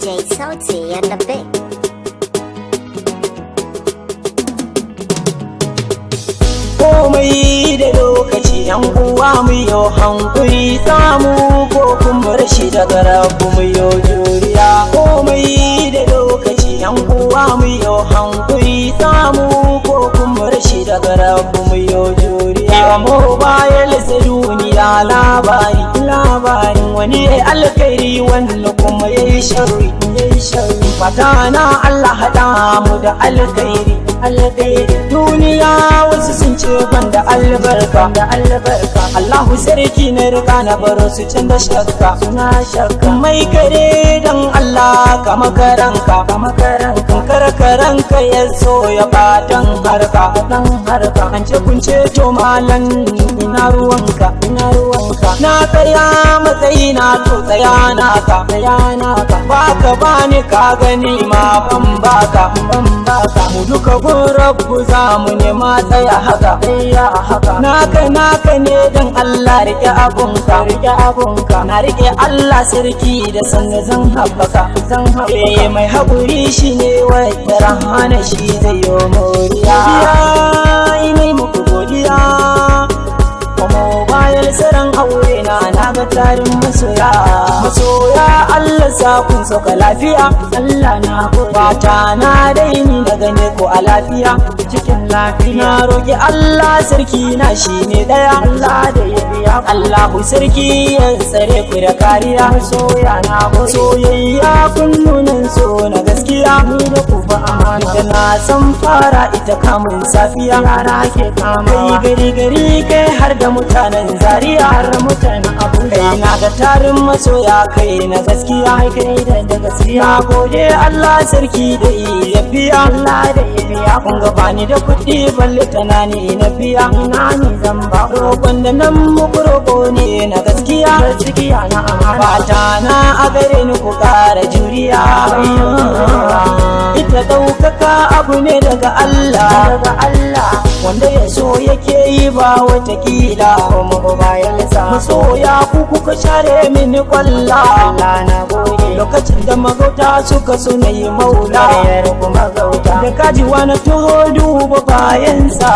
DJ Sauti and the Big. Komai da lokaci, yan uwa, mu yau hankuri. Samu ko kuma rashi, daga rabu mu yau juriya. Komai da lokaci, yan uwa, mu yau hankuri. Samu ko kuma rashi, daga rabu mu yau juriya. Mu bayan lissa duniya labari labarin wani ya alkhairi, wani kuma ya yi sharri, ya yi sharri. Fata na Allah haɗa mu da alkhairi, alkhairi. Duniya wasu sun ce ban da albarka, da albarka. Allahu sarki na rika, na baro su can da shakka, suna shakka. Mai kare dan Allah ka makaranka, ka makaranka. Karkaranka ya so ya batan harka, dan harka. An ce kun ce, to malan, ina ruwanka, ina ruwanka? Na tsaya matsayi na, to tsaya naka, tsaya naka. Baka bani, ka gani ma ban baka, ban baka. Mu duka gun rabbu za mu nema, tsaya haka, tsaya haka. Naka naka ne, dan Allah rike abunka, rike abunka. Na rike Allah sarki, da sanna zan haɓaka, zan haɓaka. Mai haƙuri shine wata rahana, shi zai yi moriya. Ina muku godiya kuma bayan tsaron aure na, na ga tarin masoya, masoya. Allah sa kun sauka lafiya. Allah na fata na dai ni na gane ko a lafiya, cikin lafiya. Na roki Allah sarki na, shine daya Allah da ya biya. Allahu sarki ya tsare ku da kariya. Masoya, na soyayya kun nunan so na gaskiya. Ni da ku ba amana da na san fara ita kamun safiya. Yara ke kama kai gari gari, kai har da mutanen Zaria, har mutanen Abuja. Kai na ga tarin masoya, kai na gaskiya, kai da gaskiya. Gode Allah sarki da ya biya, Allah da ya biya. Kun ga bani da kuɗi balle tanani na biya. Ina ni zan ba roƙon da nan muku, roƙo ne na gaskiya, gaskiya na amana. Fata na a gare ni ku ƙara juriya. Ita ɗaukaka abu ne daga Allah, daga Allah, wanda ya so yake yi ba watakila. Kuma bayan sa masoya, ku kuka share mini kwalla. Allah na gode. Lokacin da magauta suka so na yi maula da kaji wani tuho, duba bayansa,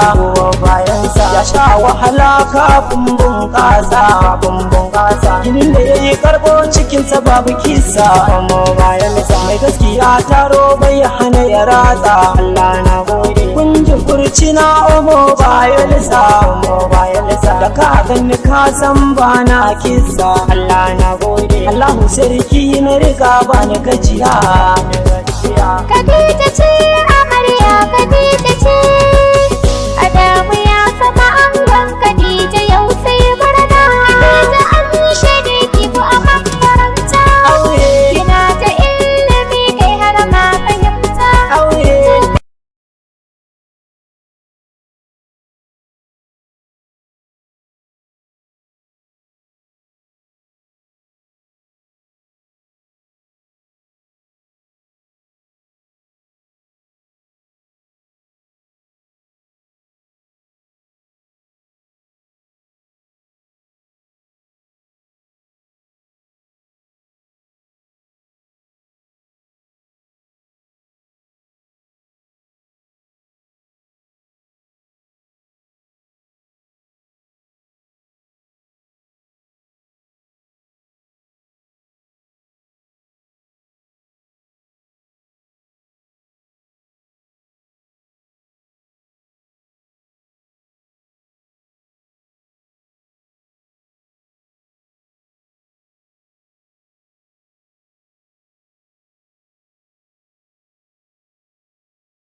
bayansa. Ya sha wahala kafin bunƙasa, kafin bunƙasa. Ginin da ya yi karɓo cikinsa babu kisa. Kuma bayansa mai gaskiya taro bai hana ya ratsa. Allah na gode. Kun ji kurci na omo bayansa, omo bayansa. Da ka gani ka san ba na kisa. Allah na gode. Allahu sarki na riga ba ni gajiya. Khadija ce amarya, Khadija ce.